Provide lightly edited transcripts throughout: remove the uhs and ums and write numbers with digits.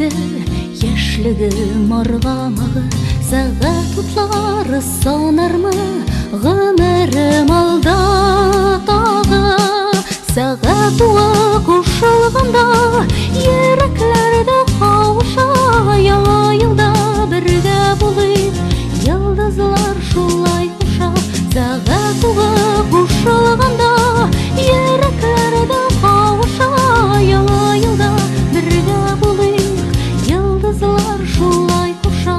иде яшьлегем аргамагы. Сәгать утлары санармы, гомерем алда тагы. Сәгать уы кушылганда, йөрәкләр дә кавыша. Яңа елда бергә булыйк, йолдызлар шулай куша. Сәгать уы кушылганда, йөрәкләр дә кавыша. Яңа елда бергә булыйк, йолдызлар шулай куша.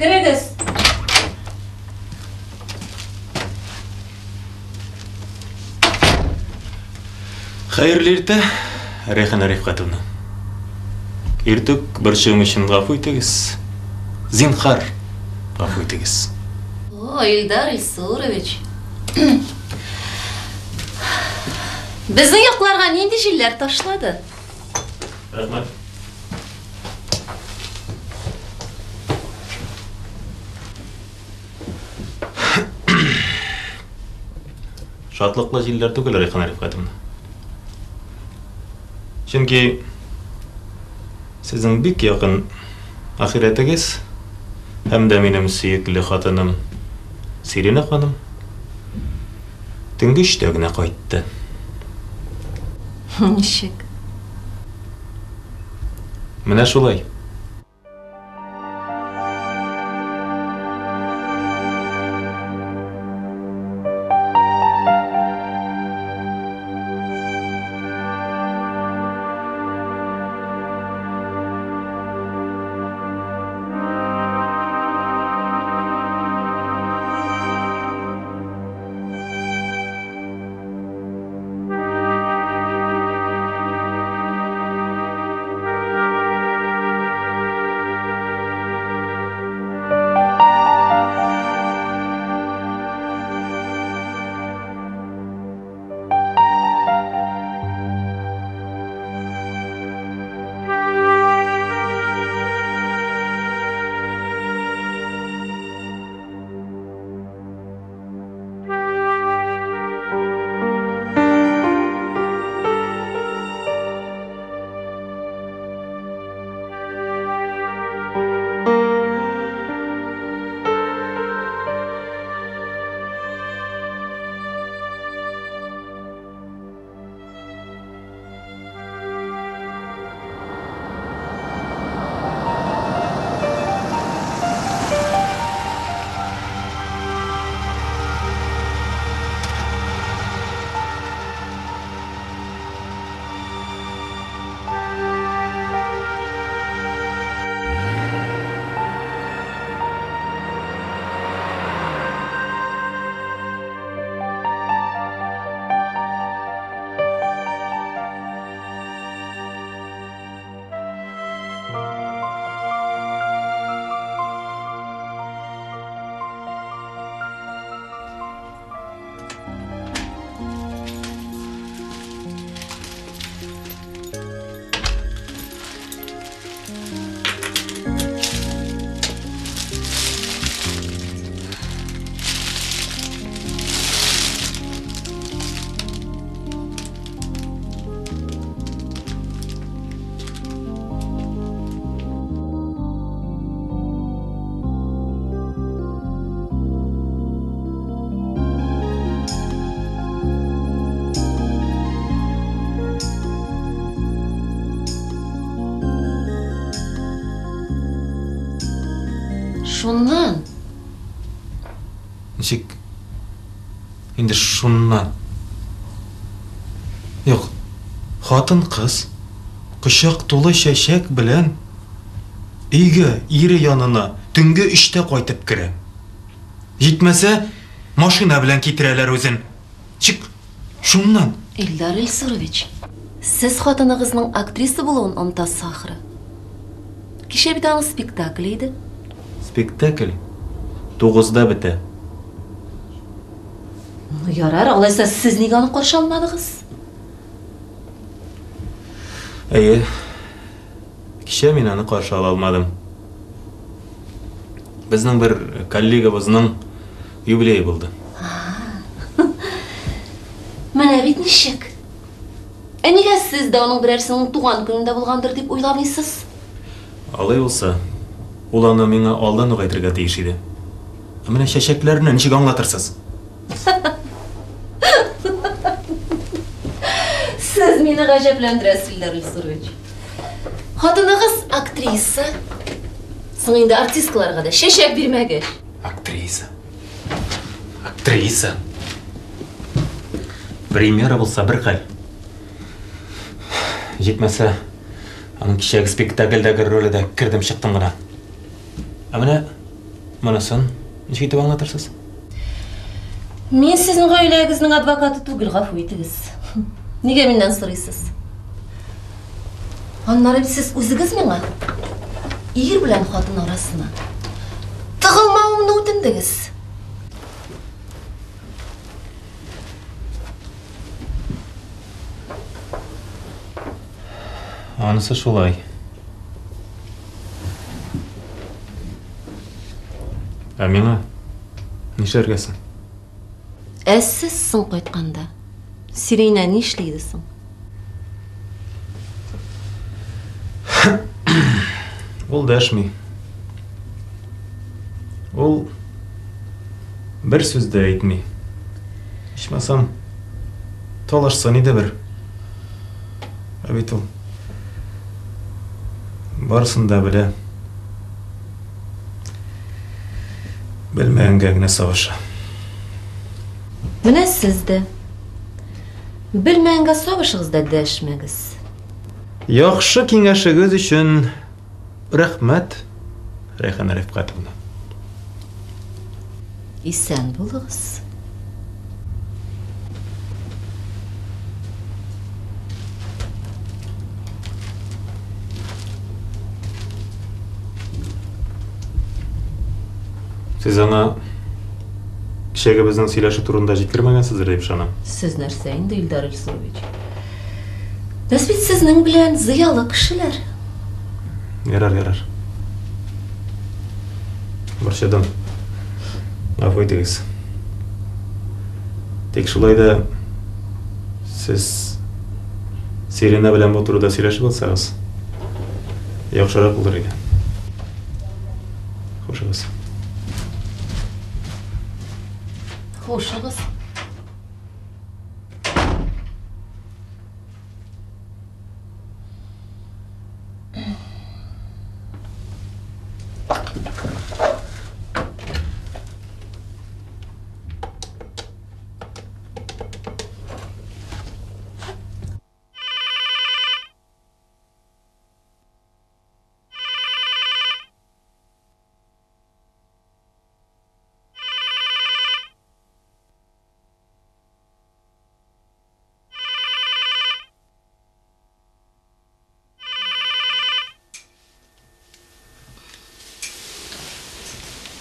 Керегез. Хәерле иртә, Рәйхана Рифкатовна. Иртүк борчуым өчен гафу итегез. Зинхар, гафу итегез. О, Илдар Илсурович. Безнең якларга нинди җилләр ташлады? Рәхмәт. Шатлыклы җилләр түгел, Рәйхана Рифкатовна. Чөнки сезнең бик якын ахирәтегез һәм дә минем сөекле хатыным Сирина ханым төнге өчтә генә кайтты. Ничек? Менә шулай. Шуннан. Ничек инде шуннан? Юк, хатын-кыз кочак тулы чәчәк белән өйгә, ире янына төнге өчтә кайтып керә. Җитмәсә, машина белән китерәләр үзен. Ничек шуннан? Илдар Илсурович, сез хатыныгызның актриса булуын онытасыз ахры. Кичә бит аның спектакле иде. Спектакль тугызда бетә. Ну, ярар, алайса сез нигә аны каршы алмадыгыз? Әйе. Кичә мин аны каршы ала алмадым. Безнең бер коллегабызның юбилее булды. Менә бит ничек. Ә нигә сез дә аның берәрсенең туган көнендә булгандыр дип уйламыйсыз? Алай булса, ул аны миңа алдан ук әйтергә тиеш иде. Ә менә чәчәкләрне ничек аңлатырсыз? Сез мине гаҗәпләндерәсез, Илдар Илсурович. Хатыныгыз актриса. Соң инде артисткаларга да чәчәк бирмәгәч. Актриса. Актриса. Премьера булса бер хәл. Җитмәсә, аның кичәге спектакльдәге роле дә кердем чыктым гына. Ә менә монысын ничек итеп аңлатырсыз? Мин сезнең гаиләгезнең адвокаты түгел, гафу итегез. Нигә миннән сорыйсыз? Аннары бит сез үзегез миңа ир белән хатын арасына тыгылмавымны үтендегез. Анысы шулай. Ә миңа нишләргә соң? Ә сез соң кайтканда Сиринә нишли иде соң? Ул дәшми. Ул бер сүз дә әйтми. Ичмасам, талашсын иде бер. Ә бит ул барысын да белә. Белмәгәнгә генә сабыша. Менә сез дә белмәгәнгә сабышыгыз да дәшмәгез. Яхшы киңәшегез өчен рәхмәт, Рәйхана Рәфкатовна. Исән булыгыз. Сез аңа кичәге безнең сөйләшү турында җиткермәгәнсездер дип ышанам. Сез нәрсә инде, Илдар Илсурович? Без бит сезнең белән зыялы кешеләр. Ярар, ярар. Борчыдым. Гафу итегез. Тик шулай да сез Сирина белән бу турыда сөйләшеп алсагыз, яхшырак булыр иде. Хушыгыз. Хушыгыз.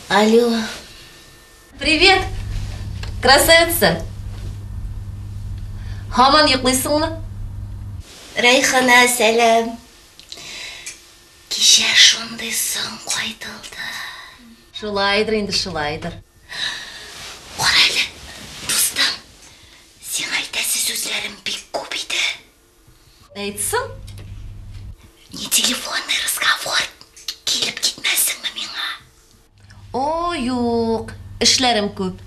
Алло. Привет, красавица. Һаман йоклыйсыңмы? Рәйхана, сәлам. Кичә шундый соң кайтылды. Шулайдыр инде, шулайдыр. Кара әле, дустым, сиңа әйтәсе сүзләрем бик күп иде. Әйтсен. Не телефонный разговор. Килеп китмәссеңме миңа? О, юк, эшләрем күп.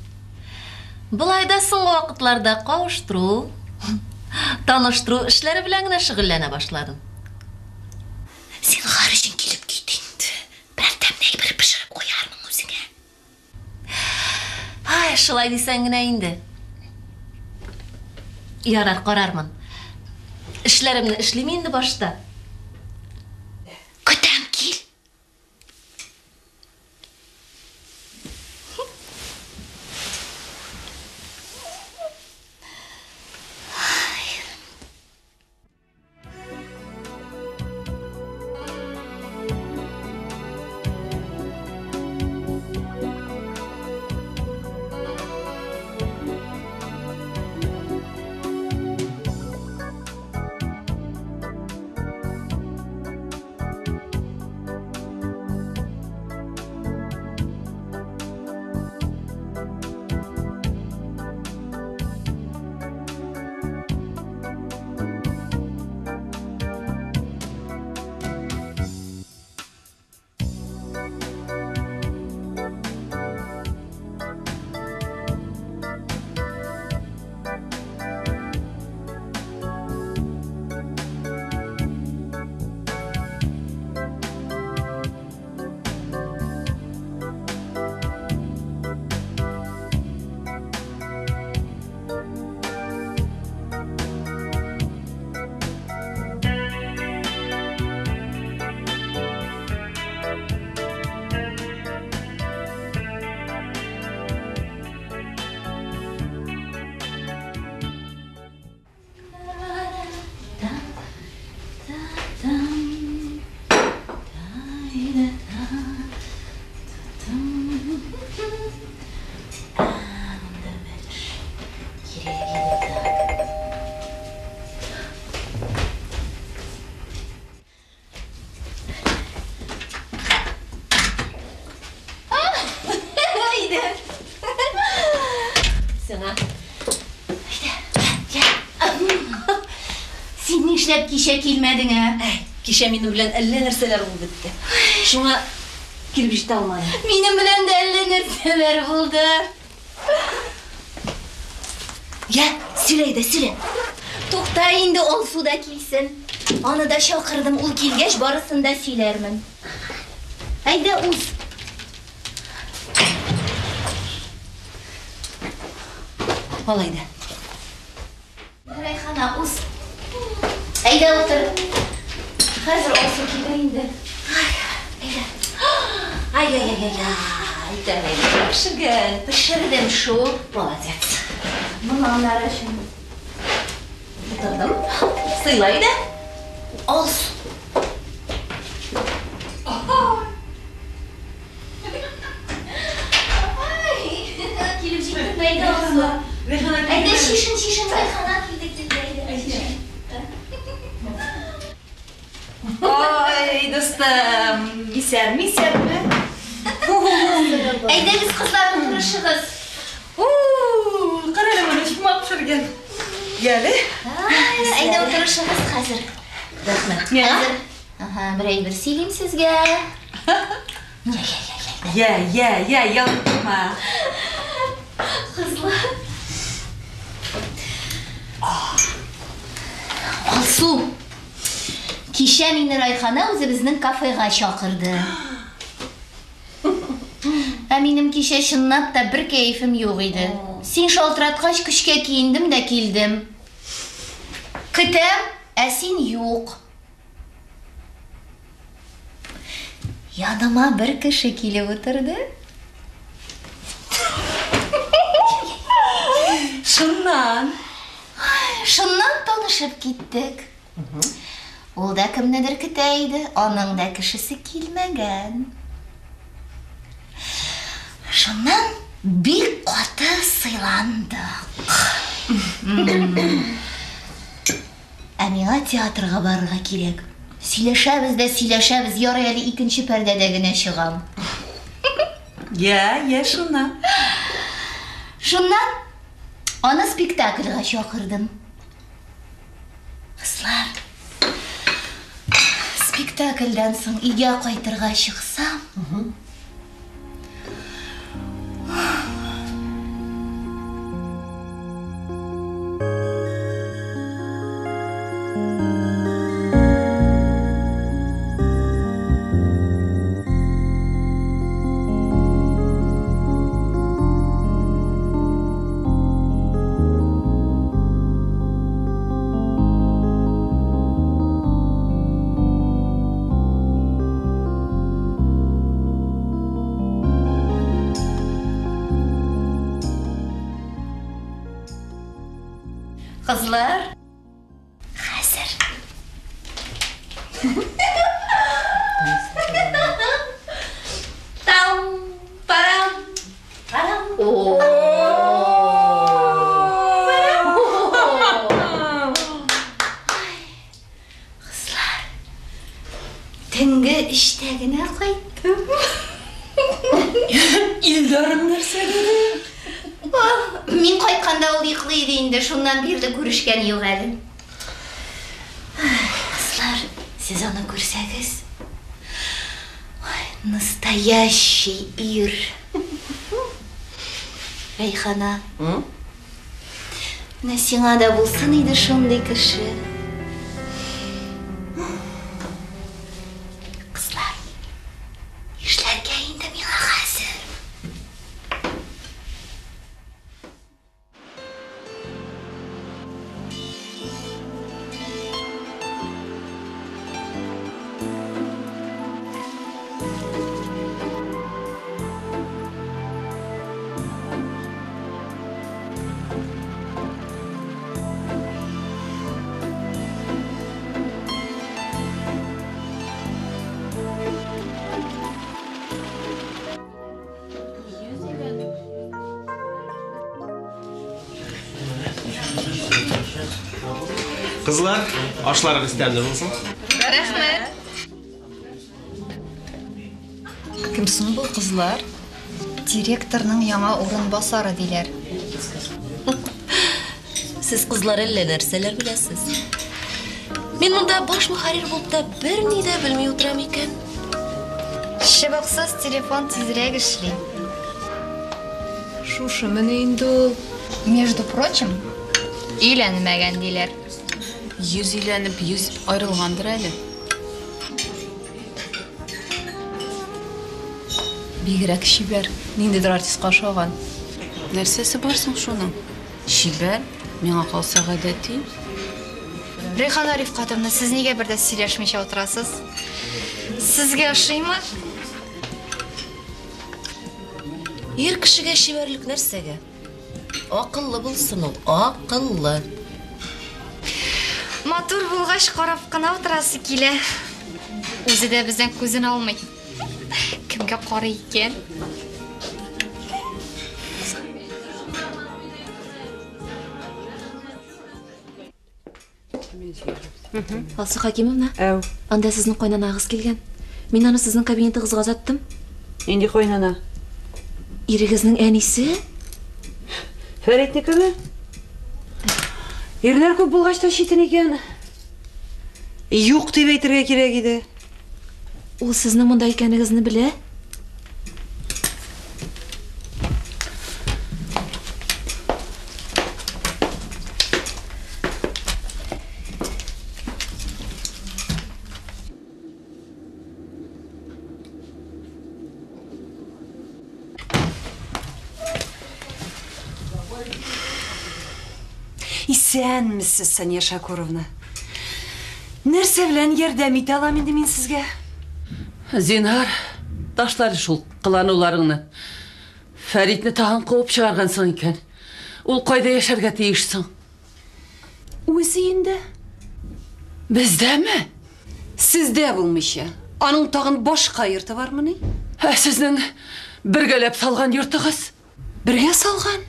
Болай да соңгы вакытларда кавыштыру, таныштыру эшләре белән генә шөгыльләнә башладым. Зинһар өчен килеп кит инде. Берәр тәмле әйбер пешереп куярмын үзеңә. Ай, шулай дисәң генә инде. Ярар, карармын. Эшләремне эшлим инде башта. Көтәм, кил. нишләп кичә килмәдең, ә? Әй, кичә минем белән әллә нәрсәләр булып бетте. Шуңа килеп җитә алмадым. Минем белән дә әллә нәрсәләр булды. Я, сөйлә әйдә, сөйлә. Тукта инде, Алсу да килсен. Аны да чакырдым, ул килгәч, барысын да сөйләрмен. Әйдә, уз. Ал әйдә. Рәйхана, уз. Әйдә утыр. Хәзер Алсу килер инде. Ай, әйдә. Ай-яй-яй-яй, тәмле пешергән. Пешердем шул. Молодец. Моны аннары өчен. Утырдым. Сыйла әйдә. Алсу. Ай, килеп җиттек, әйдә, Алсу. Әйдә, чишен, чишен, Рәйхана килде, килде, әйдә, чишен. Ой, дустым, исәнме, исәнме? Әйдәгез, кызлар, утырышыгыз. Кара әле моны, шума пешергән. Яле. Ай, әйдә утырышыгыз хәзер. Рәхмәт. Миңа? Хәзер. Ага, бер әйбер сөйлим сезгә. Я, я, я, ялынма. Кызлар. Алсу, кичә мине Райхана үзебезнең кафега чакырды. Ә минем кичә чынлап та бер кәефем юк иде. Син шалтыраткач, көчкә киендем дә килдем. Көтәм, ә син юк. Яныма бер кеше килеп утырды. Шуннан. Шуннан танышып киттек. Ул да кемнедер көтә иде, аның да кешесе килмәгән. Шуннан бик каты сыйландык. Ә миңа театрга барырга кирәк. Сөйләшәбез дә сөйләшәбез, ярый әле икенче пәрдәдә генә чыгам. Я, я, шуннан. Шуннан аны спектакльгә чакырдым. Кызлар, спектакльдән соң өйгә кайтырга чыксам, кызлар, хәзер. Там, парам, парам. Кызлар, төнге өчтә генә кайттым. Илдарым нәрсә диде? Мин кайтканда ул йоклый иде инде, шуннан бирле күрешкән юк әле. Кызлар, сез аны күрсәгез. Ой, настоящий ир. Рәйхана. Менә сиңа да булсын иде шундый кеше. Кызлар, нишләргә инде миңа хәзер? Кызлар, ашларыгыз тәмле булсын. Рәхмәт. Кем соң бу кызлар? Директорның яңа урынбасары диләр. Сез кызлар әллә нәрсәләр беләсез. Мин монда баш мөхәррир булып та берни дә белми утырам икән. Чыбыксыз телефон тизрәк эшли. Шушымыни инде ул? Между прочим, өйләнмәгән диләр. 100 өйләнеп, 100 аерылгандыр әле. Бигрәк чибәр. Ниндидер артистка ошаган. Нәрсәсе бар соң шуның? Чибәр, миңа калса гадәти. Рәйхана Рифкатовна, сез нигә бер дә сөйләшмичә утырасыз? Сезгә ошыймы? Ир кешегә чибәрлек нәрсәгә? Акыллы булсын ул, акыллы. Матур булгач, карап кына утырасы килә. Үзе дә бездән күзен алмый. Кемгә карый икән? Алсу Хакимовна, Әү. анда сезнең кайнанагыз килгән. Мин аны сезнең кабинетыгызга озаттым. Нинди кайнана? Ирегезнең әнисе? Фәритнекеме? Ирләр күп булгач та читен икән. Юк дип әйтергә кирәк иде. Ул сезнең монда икәнегезне белә? Исәнмесез, Сания Шакуровна. Нәрсә белән ярдәм итә алам инде мин сезгә? Зинһар, ташла әле шул кылануларыңны. Фәритне тагын куып чыгаргансың икән. Ул кайда яшәргә тиеш соң? Үз өендә. Бездәме? Сездә булмыйча. Аның тагын башка йорты бармыни? Ә сезнең бергәләп салган йортыгыз? Бергә салган?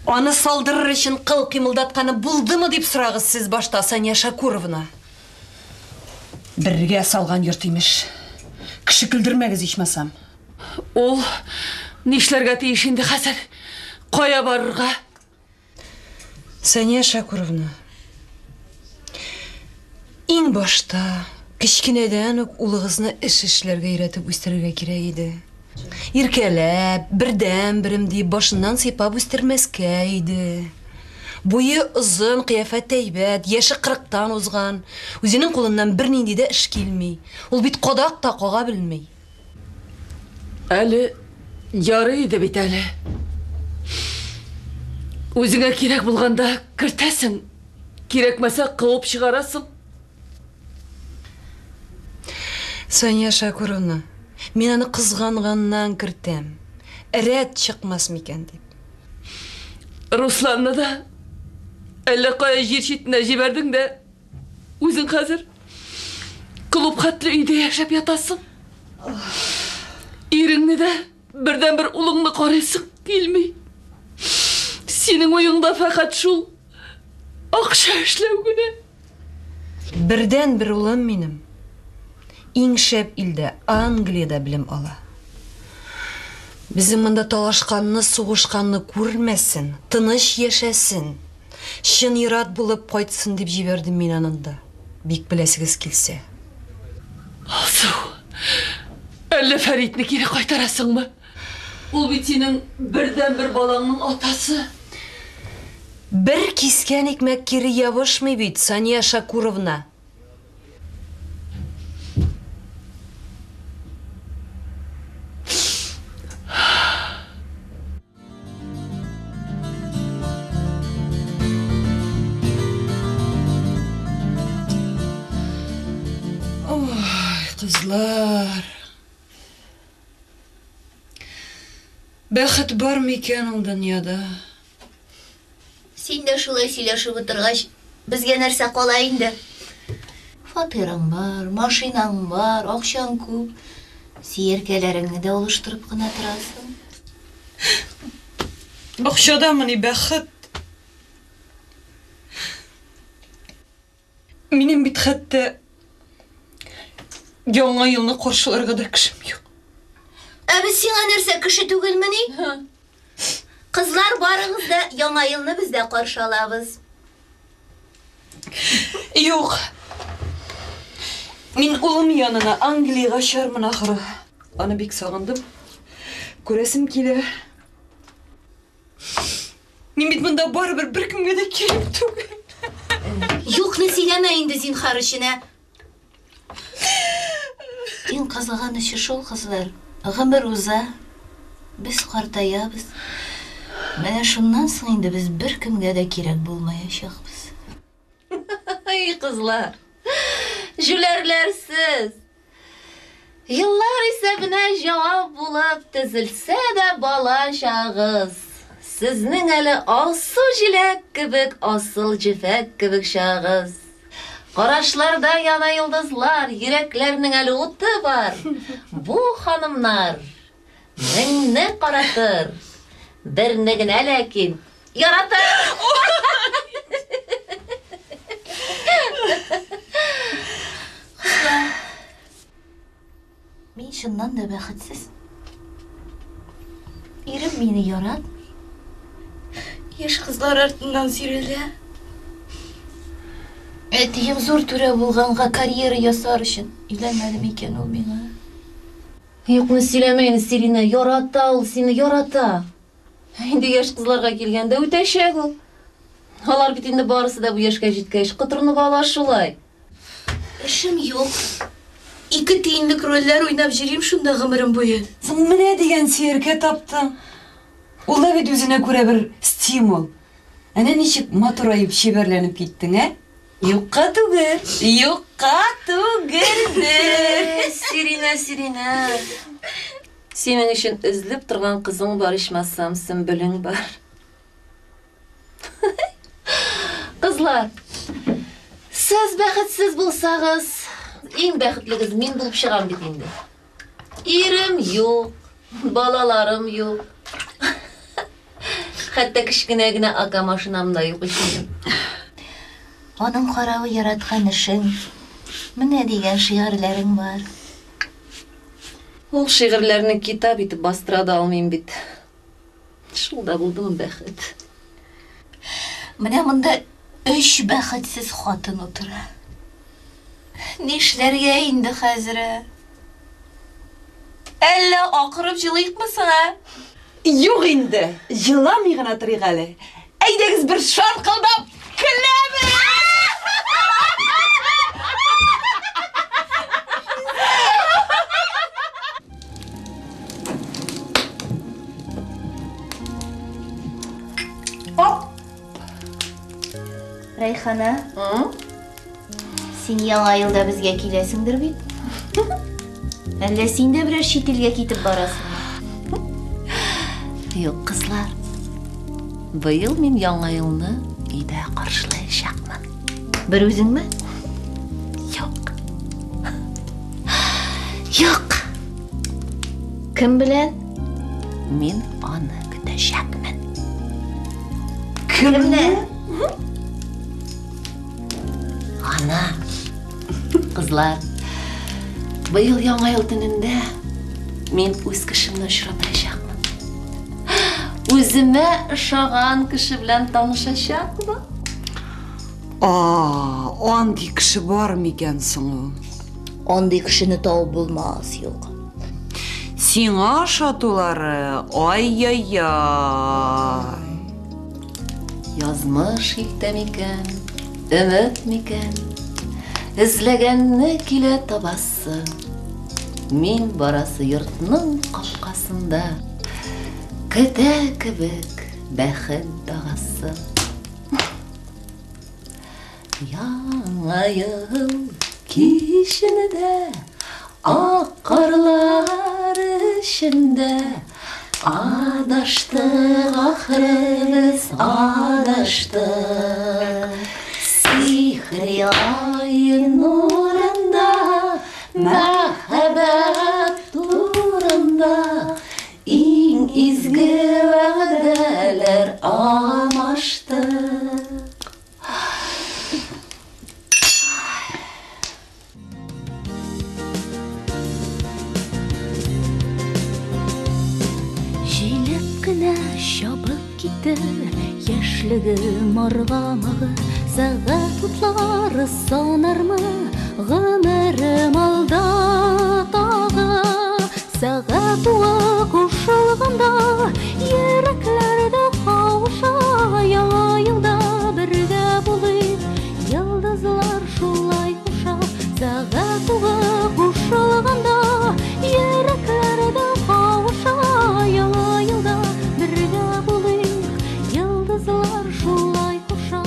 Аны салдырыр өчен кыл кыймылдатканы булдымы дип сорагыз сез башта, Сания Шакуровна. Бергә салган йорт имеш. Кеше көлдермәгез ичмасам. Ул нишләргә тиеш инде хәзер? Кая барырга? Сания Шакуровна, иң башта кечкенәдән үк улыгызны эш эшләргә өйрәтеп үстерергә кирәк иде. Иркәләп, бердән-берем дип башыннан сыйпап үстермәскә иде. Буе озын, кыяфәте әйбәт, яше кырыктан узган. Үзенең кулыннан бернинди дә эш килми. Ул бит кадак та кага белми. Әле ярый иде бит әле. Үзеңә кирәк булганда кертәсең, кирәкмәсә куып чыгарасың. Сания Шакуровна, мин аны кызганганнан кертәм. Рәт чыкмас микән дип. Русланны да әллә кая җир читенә җибәрдең дә, үзең хәзер клуб хәтле өйдә яшәп ятасың. Иреңне дә, бердәнбер улыңны карыйсың килми. Синең уеңда фәкать шул акча эшләү генә. Бердәнбер улым минем. Иң шәп илдә, Англиядә белем ала. Безнең монда талашканны, сугышканны күрмәсен, тыныч яшәсен. Чын ир-ат булып кайтсын дип җибәрдем мин аны анда. Бик беләсегез килсә. Алсу, әллә Фәритне кире кайтарасыңмы? Ул бит синең бердәнбер балаңның атасы. Бер кискән икмәк кире ябышмый бит, Сания Шакуровна. Ой, кызлар. Бәхет бар микән ул дөньяда? Син дә шулай сөйләшеп утыргач, безгә нәрсә кала инде? Фатирың бар, машинаң бар, акчаң күп. Сөяркәләреңне дә алыштырып кына торасың. Акчадамыни бәхет? Минем бит хәтта Яңа елны каршыларга да кешем юк. Ә без сиңа нәрсә, кеше түгелмени? Кызлар, барыгыз да Яңа елны бездә каршы алабыз. Юк. Мин улым янына Англиягә очармын ахыры. Аны бик сагындым. Күрәсем килә. Мин бит монда барыбер беркемгә дә кирәк түгел. Юкны сөйләмә инде зинһар өчен, ә. Иң кызганычы шул, кызлар, гомер уза, без картаябыз. Менә шуннан соң инде без беркемгә дә кирәк булмаячакбыз. Ай, кызлар, җүләрләр сез! Еллар исәбенә җавап булып тезелсә дә бала чагыгыз, сезнең әле алсу җиләк кебек асыл җефәк кебек чагыгыз. Карашларда яна йолдызлар, йөрәкләрнең әле уты бар. Бу ханымнар меңне каратыр, берне генә ләкин яратыр. Кызлар, мин чыннан да бәхетсез. Ирем мине яратмый. Яшь кызлар артыннан сөйрәлә. Әтием зур түрә булганга карьера ясар өчен өйләнмәде микән ул миңа? Юкны сөйләмә инде, Сиринә, ярата ул сине, ярата. Ә инде яшь кызларга килгәндә, үтәчәк ул. Алар бит инде барысы да бу яшькә җиткәч, котырынып ала шулай. Эшем юк. Ике тиенлек рольләр уйнап җөрим шунда гомерем буе. Соң менә дигән сөяркә таптың. Ул да бит үзенә күрә бер стимул. Әнә ничек матураеп, чибәрләнеп киттең, ә? Юкка түгел, юкка түгелдер. Сиринә, Сиринә. Синең өчен өзелеп торган кызың бар, ичмасам, Сөмбелең бар. Кызлар, сез бәхетсез булсагыз, иң бәхетлегез мин булып чыгам бит инде. Ирем юк, балаларым юк. Хәтта кечкенә генә АК машинам да юк ич минем. Аның каравы яраткан эшең, менә дигән шигырьләрең бар. Ул шигырьләрне китап итеп бастыра да алмыйм бит. Шул да булдымы бәхет? Менә монда өч бәхетсез хатын утыра. Нишләргә инде хәзер, ә? Әллә акырып җылыйкмы соң, ә? Юк инде, җыламый гына торыйк әле. Әйдәгез бер шаркылдап көләбез! Оп! Рәйхана, син яңа елда безгә киләсеңдер бит? Әллә син дә берәр чит илгә китеп барасыңмы? Юк, кызлар. Быел мин яңа елны өйдә каршылаячакмын. Бер үзеңме? Юк. Юк. Кем белән? Мин аны көтәчәкмен. Кемне? Ана. Кызлар, быел яңа ел төнендә мин үз кешемне очратачакмын. Үземә ошаган кеше белән танышачакмын. А, андый кеше бар микән соң ул? Андый кешене табып булмас, юк. Сиңа ошатулары, ай-яй-яй. Язмыш илтә микән, өмет микән? Эзләгәнне килә табасы. Мин барасы йортның капкасында көтә кебек бәхет дагасы. Яңа ел кичендә ак карлар эчендә адаштык ахры без адаштык. Сихри ай нурында мәхәббәт турында иң изге вәгъдәләр алмаштык. Җиләп кенә чабып китте яшьлегем аргамагы. Сәгать утлары санармы, гомерем алда тагы. Сәгать уы кушылганда, йөрәкләр дә кавыша. Яңа елда бергә булыйк, йолдызлар шулай куша. Сәгать уы кушылганда, йөрәкләр дә кавыша. Яңа елда бергә булыйк, йолдызлар шулай куша.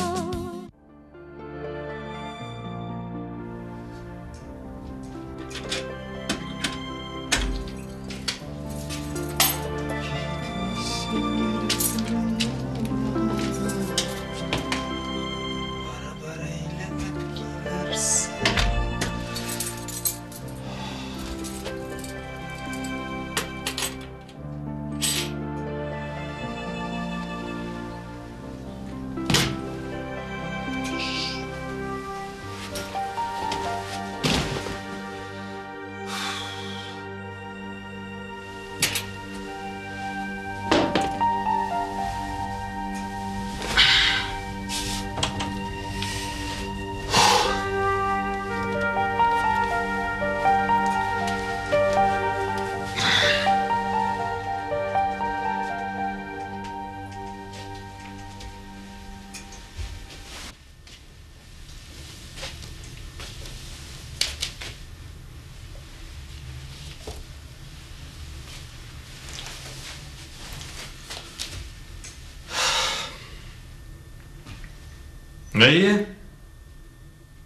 Әйе.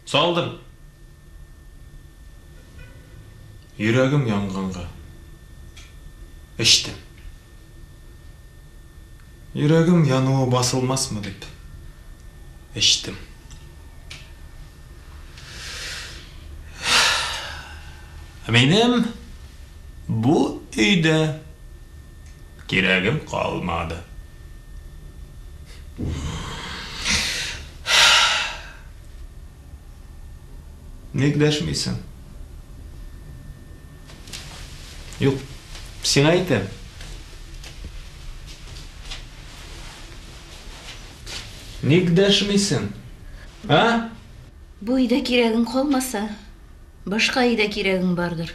Салдым. Йөрәгем янганга. Эчтем. Йөрәгем януы басылмасмы дип. Эчтем. Минем бу өйдә кирәгем калмады. Ник дәшмисең? Юк, сиңа әйтәм. Ник дәшмисең? А? Бу өйдә кирәгең калмаса, башка өйдә кирәгең бардыр.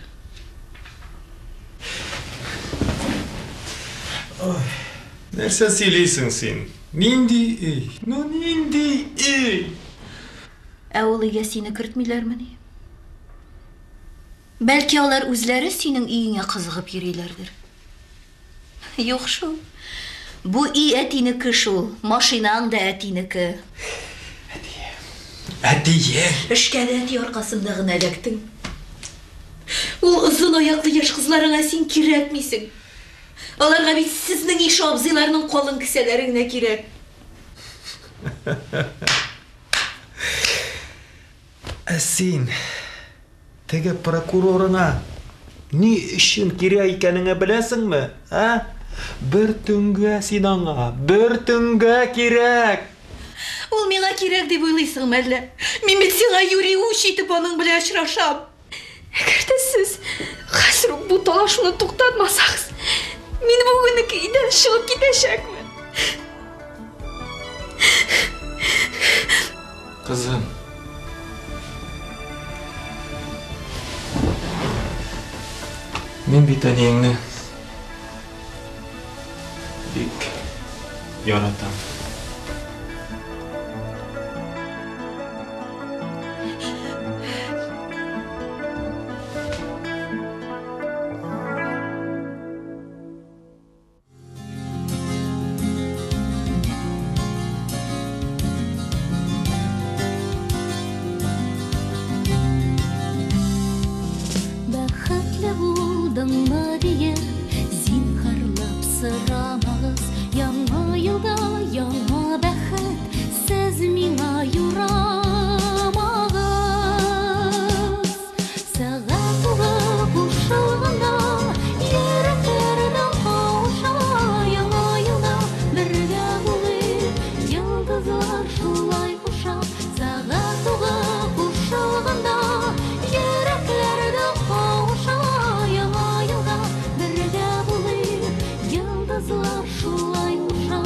Ой, нәрсә сөйлисең син? Нинди өй? Ну нинди өй? Ә ул өйгә сине кертмиләрмени? Бәлки алар үзләре синең өеңә кызыгып йөриләрдер. Юк шул. Бу өй әтинеке шул, машинаң да әтинеке. Әтием. Эшкә дә әти аркасында гына эләктең. Ул озын аяклы яшь кызларыңа син кирәкмисең. Аларга бит сезнең ише абзыйларның калын кесәләре генә кирәк. Ә син теге прокурорыңа ни өчен кирәк икәнеңне беләсеңме, ә? Бер төнгә син аңа, бер төнгә кирәк. Ул миңа кирәк дип уйлыйсыңмы әллә? Мин бит сиңа юри үч итеп аның белән очрашам. Әгәр дә сез хәзер үк бу талашуны туктатмасагыз, мин бүген үк өйдән чыгып китәчәкмен. Кызым. Мин бит әниеңне бик яратам. Бәхетле булдыңмы диеп, зинһарлап сорамагыз. Яңа елда яңа бәхет, сез миңа юрамагыз. Сәгать угы кушылганда, йөрәкләр дә кавыша. Яңа елда бергә булыйк, йолдызлар шулай куша. Сәгать угы кушылганда, йөрәкләр дә кавыша. Яңа елда бергә булыйк, йолдызлар шулай куша.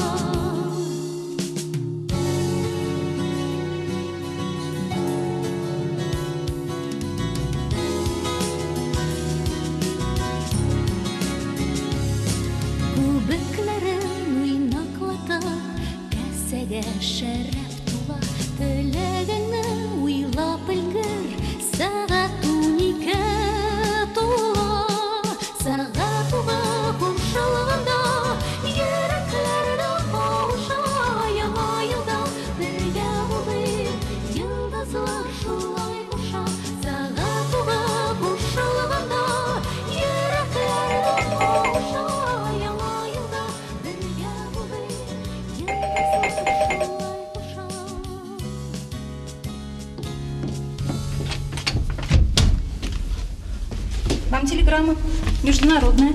Вам телеграмма. Международная.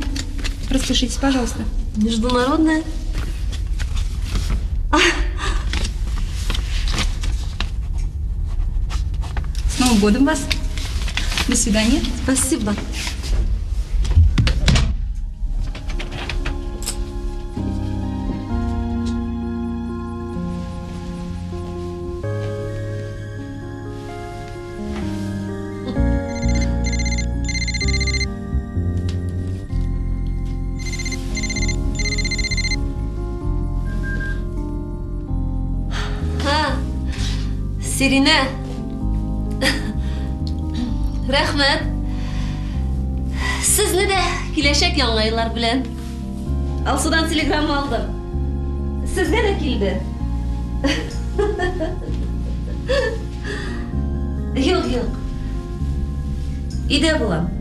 Распишитесь, пожалуйста. Международная? С Новым годом вас. До свидания. Спасибо. Сиринә. Рәхмәт. Сезне дә киләчәк яңа еллар белән. Алсудан телеграмма алдым. Сезгә дә килде. Юк, юк. Өйдә булам.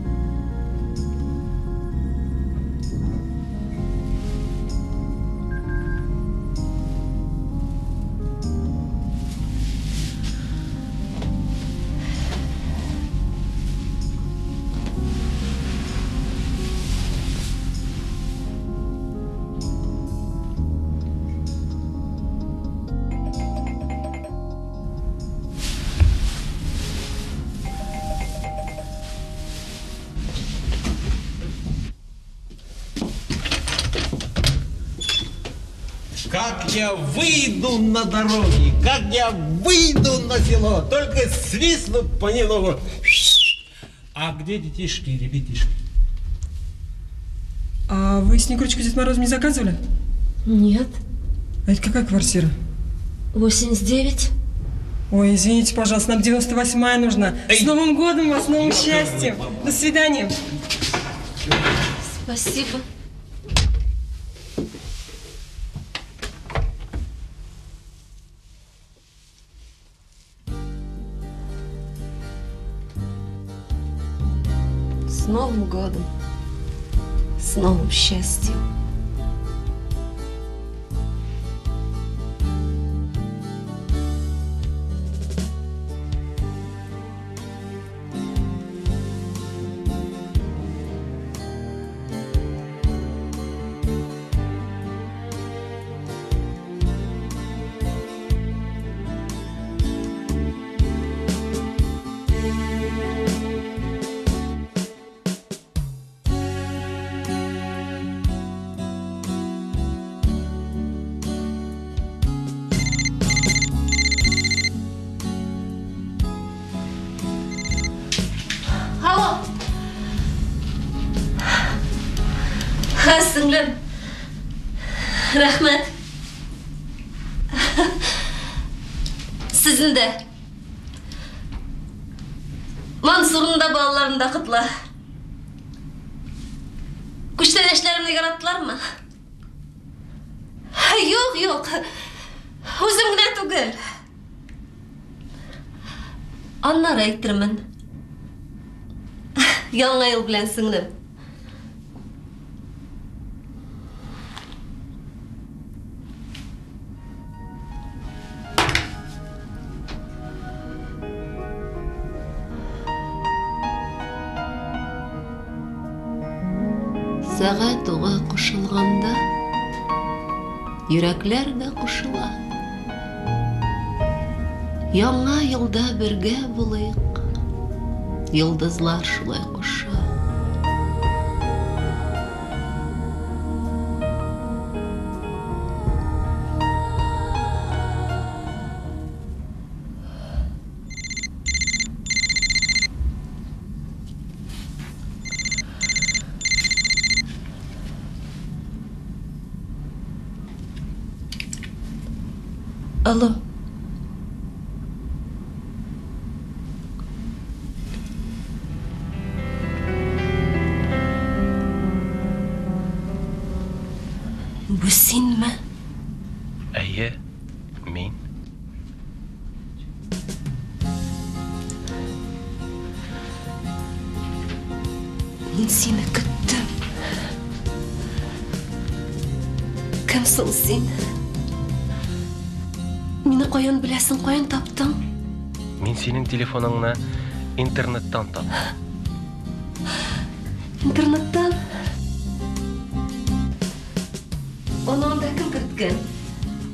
Как я выйду на дороги, как я выйду на село, только свистну понемногу. А где детишки, ребятишки? А вы Снегурочку Дед Морозом не заказывали? Нет. А это какая квартира? 89. Ой, извините, пожалуйста, нам 98-я нужна. С Новым годом вас, с новым счастьем. До свидания. Спасибо. С Новым годом, с новым счастьем. Сеңлем, рәхмәт. Сезне дә. Мансурны да, балаларны да котла. Күчтәнәчләремне яраттылармы? Юк, юк. Үзем генә түгел. Аннары әйтермен. Яңа ел белән, сеңлем. Сәгать угы кушылганда, йөрәкләр дә кушыла. Яңа елда бергә булыйк, йолдызлар шулай куша. Алло. Бу синме? Әйе, мин. Мин сине көттем. Кем соң син? Мине каян беләсең, каян таптың? Мин синең телефоныңны интернеттан таптым. Интернеттан. Аны анда кем керткән?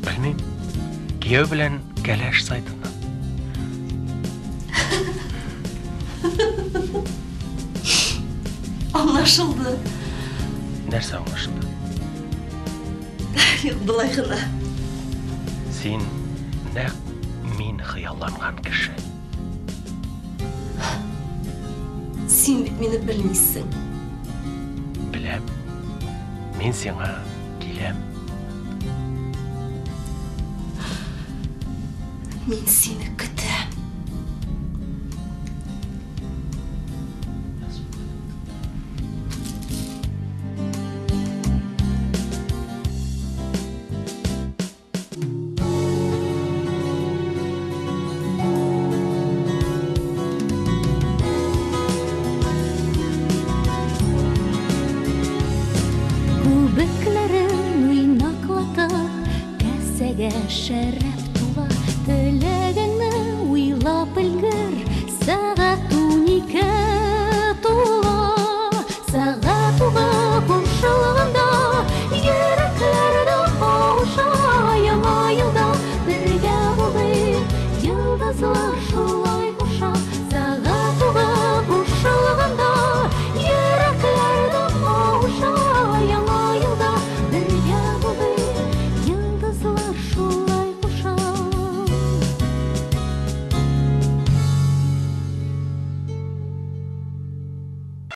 Белмим. Кияү белән кәләш сайтыннан. Аңлашылды. Нәрсә аңлашылды? Юк, болай гына. Син нәкъ мин хыялланган кеше. Син бит мине белмисең. Беләм. Мин сиңа киләм. Мин сине көтәм. Күбекләрен уйнаклатып, кәсәгә шәраб